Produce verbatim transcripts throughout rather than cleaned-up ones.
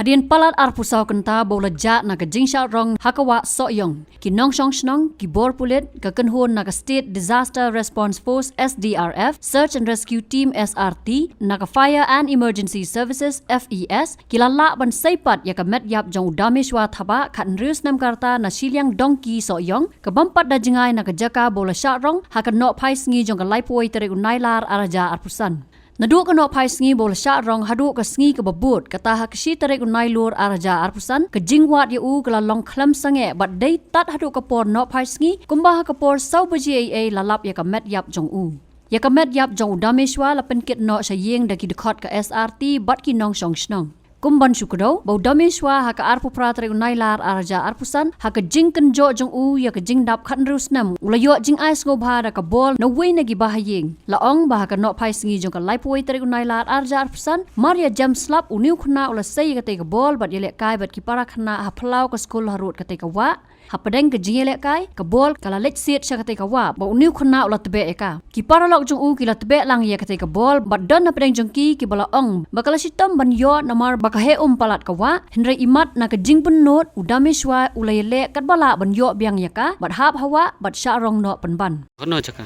Hadien palat arphew saw kynta ba u la jah na ka jingshah rong ha ka wah Sohiong, ki nongshong shnong, ki bor pulit, ka kynhun na ka State Disaster Response Force, S D R F, Search and Rescue Team, S R T, na ka Fire and Emergency Services, F E S, ki la lah ban sei pat ïa ka met ïap jong u Dameshwa Thabah, khathynriew snem ka rta, na shiliang dongki Sohiong, ka bym pat da jngai na ka jaka ba u la shah rong ha ka nohphai sngi jong ka laiphew tarik u Nailar arhajar arphew san. Naduh ka nohphai sngi ba u la shah rong haduh ka sngi kaba bud, kata ha ka shi tarik u Nailur arhajar arphew san, ka jingwad ïa u ka la long khlem sangeh bad dei tad haduh ka por nohphai sngi, kumba ha ka por saw baje eiei la lap ïa ka met ïap jong u. Ïa ka met ïap jong u Dameshwa la pynkit noh sha ïing da ki dkhot ka S R T bad ki nongshong shnong. Kum ban shu kdew, ba u Dameshwa ha ka arphew phra tarik u Nailar arhajar arphew san, ha ka jingkynjoh jong u ïa ka jingdap khathynriew snem, u la ïoh jingai sngewbha da ka bol na uwei na ki bahaïing. La ong ba ha ka nohphai sngi jong ka laiphew tarik u Nailar arhajar arphew san, mar ïa jem slap, une u khynnah u la sei ïa katei ka bol bad ïalehkai bad ki para khynnah ha phyllaw ka skul harud katei ka wah. Hapdeng ka jingïalehkai, ka bol ka la leit siat sha katei ka wah, ba une u khynnah u la tbeh ïa ka. Ki paralok jong u ki la tbeh lang ïa katei ka bol, bad don hapdeng jong ki kiba la ong ba ka la shitom ban ïoh namar ba ka heh um palat ka wah, hynrei imat na ka jingpynnud, u Dameshwa u la ïaleh katba lah ban ïoh biang ïa ka, bad hap ha wah, bad shah rong noh pynban. Kano jaka?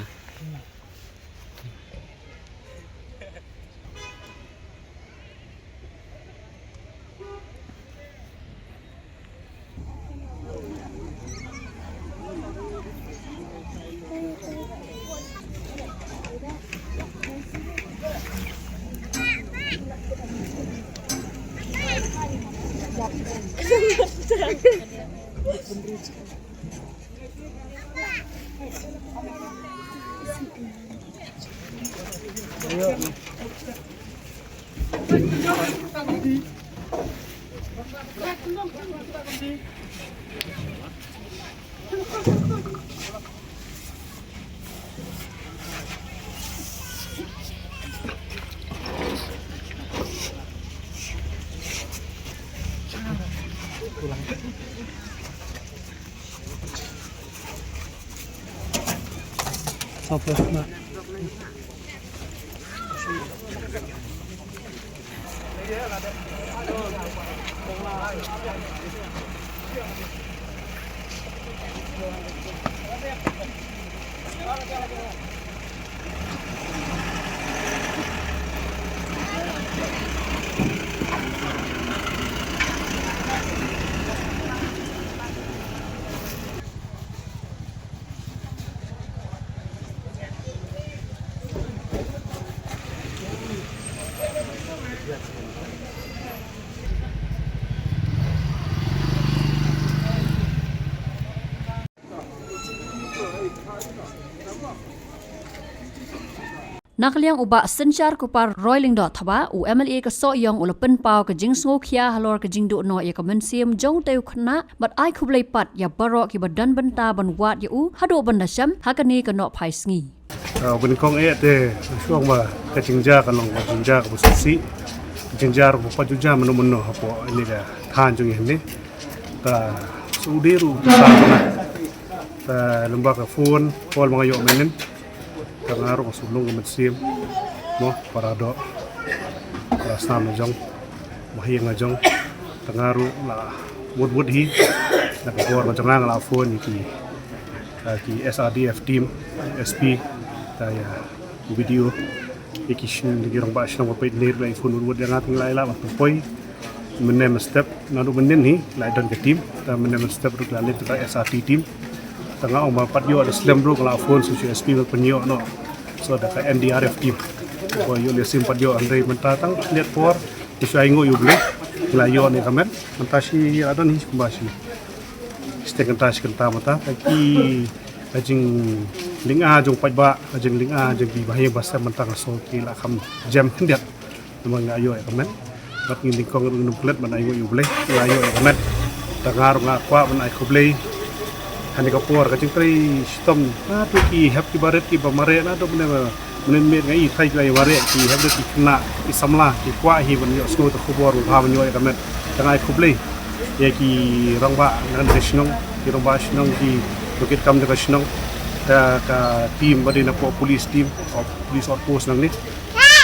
Na ka liang u Bah Synshar Kupar Roy Lyngdoh Thabah, u M L A ka Sohiong, u la pynpaw ka jingsngewkhia halor ka jingduh noh ïa ka mynsiem jong utei u khynnah, bad ai khublei pat ïa baroh kiba don bynta ban wad ïa u haduh ban da shem ha kane ka nohphai sngi. Ah, bun kong eh te, shuwa ba ka jingjia ka long ka jingjia kaba sngewsih, ka jingjia kaba pat ju jia mynno mynno hapoh ine ka thaiñ jong ngi hangne. Te shu dei ruh sa ka na. Te lyngba ka phone call ba nga ïoh mynnin, te nga ruh nga shu lung ka mynsiem, mo, para doh, para snam la jong, ba ha ïing la jong. Te nga ruh la wut wut hi, na ka por ka jong nga nga la phone ïa ki, ah, ki S R D F team, S P, te ïa u B D O, ïa ki shnong, ki rangbah shnong ba peit ne ruh la phone wut wut ïa nga, te nga la ïa la ban poi mynne mynstep, naduh mynnin hi la don ka team, te mynne mynstep ruh la leit ka S R T team. Te nga ong ba pat ïoh da slem ruh nga la phone sha u S P ban pynïoh noh, so da ka N D R F team. Ba ïoh lehse pat ïoh, hynrei mynta tang leit por, te shu ainguh ïa U Blei, la ïoh ne ka met, mynta shi la don hi kumba shi shiteng kynta shi kynta mynta, te ki, ka jinglyngngoh jong paidbah, ka jinglyngngoh jong ki bahaïing bahasem mynta ka sngew ki la kham jem khyndiat. Namar nga ïoh ïa ka met, bad ngi nyngkong ruh ngim klet ban ainguh ïa U Blei, nga ïoh ïa ka met. Te nga ruh nga kwah ban ai khublei ha kane ka por, ka jingtrei shitom na tu ki hep kiba rit kiba mareh, na tu mynne mynne miet nga i thai kiba mareh, ki hep rit ki khynnah ki samla ki kwah hi ban ïoh sngewthuh khubor, ba bha ban ïoh ïa ka met. Te nga ai khublei ïa ki rangbah na kane ka shnong, ki rangbah shnong, ki nongkitkam jong ka shnong, ka, ka team ba dei na ka police team, police outpost nangne.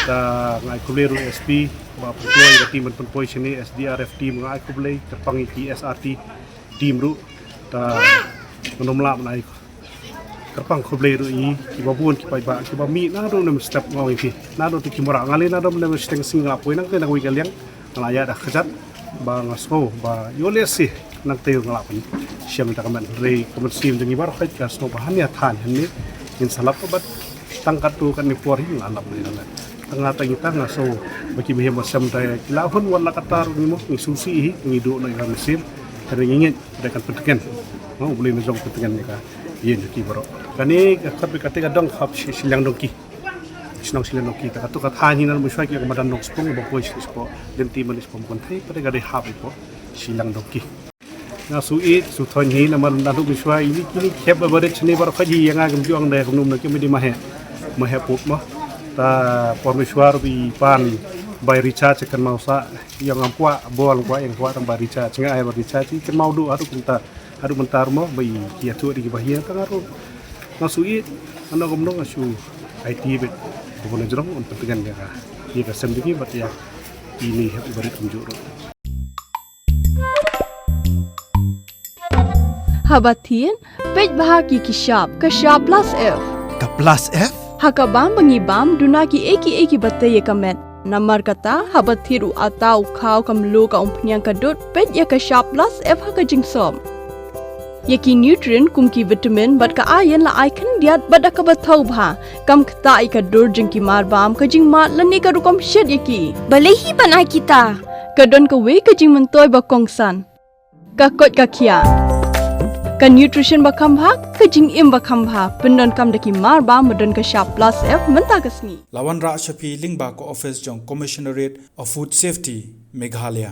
Ta nga ai khublei ruh S P ba pynpoi ka team ban pynpoi shane, S D R F team nga ai khublei, kyrpang ïa ki S R T team ruh. Ta ngan ym lah ban ai kyrpang khublei ruh ïa kiba bun ki paidbah kiba mih naduh ne mynstep, nga ong ïa phi, naduh te ki mrad, nga leh naduh ne mynstep, shisien nga la poi nangte na kawei ka liang, nga la ïaid da kjat ba nga sngew ba ïoh lehse nangte nga lah ban shem ïa ka met, hynrei ka mynsiem jong ngi baroh ka sngew ba hangne ha thaiñ hangne ngin sa lap, bad tang katto katne por hi nga la lap ne la. Tang nga tang ita nga sngew ba ki bahaïing basem te ki la hun wan la katta ruh ngi mo, ngi sngewsih hi, ngi duh noh ïa ka mynsiem, hynrei ngi ngeit ba kan pyntngen. Mo, U Blei na jong pyntngen ïa ka ïing jong ki baroh. Kane ka khot bad kata ka dong ka hap shi, shiliang dong ki. Shnong shiliang dong ki. Ta kato ka thaiñ hi na Mynshuwa ki ong ka madan Nongspung, ba poi shi, shi po lynti man shi po Mawkynthei, pat ka dei hap i po shiliang dong ki. Nga shu ïeit shu thoiñ hi namar naduh Mynshuwa ïa kine ki khep ba rit shane baroh ka jingïa nga, ngam ju ong da kumno kumno, ki mih dei ma heh, ma heh pop mo. Ta por Mynshuwa ruh i pan bai recharge, kynmaw sa ïa ngam kwah bol, kwah ïa kwah tang bai recharge, nga ai bai recharge, i kynmaw duh haduh kumta. Haduh mynta ruh mo, ba i ki ïathuh da ki bahaïing, tang nga ruh nga shu ïeit, ano kumno nga shu aiti bad ba bun na jrong un pyntngen ïa ka, ïa ka sem jong ki bad ïa kine ki barit kumjuh ruh. Haba thied, peit bha ki ki shap, ka shap plus F. Ka plus F? Ha ka bam ba ngi bam, duna ki ei ki ei ki ba tei ïa ka met. Namar kata, haba thied u atta, u khaw, ka mluh, ka umphniang, ka dud, peit ïa ka shap plus F ha ka jingsop. Ïa ki nutrient kum ki vitamin bad ka iron la ai khyndiat bad da kaba thaw bha. Kam ktah ïa ka dur jong ki marbam, ka jingmad lane ka rukom shet ïa ki. Balei hi ban ai kita? Ka don kawei ka jingmyntoi ba kongsan. Ka koit ka khiah. Ka nutrition ba kham bha, ka jingim ba kham bha. Pyndonkam da ki marbam ba don ka shap plus F mynta ka sngi. La wanrah sha phi lyngba ka office jong Commissionerate of Food Safety, Meghalaya.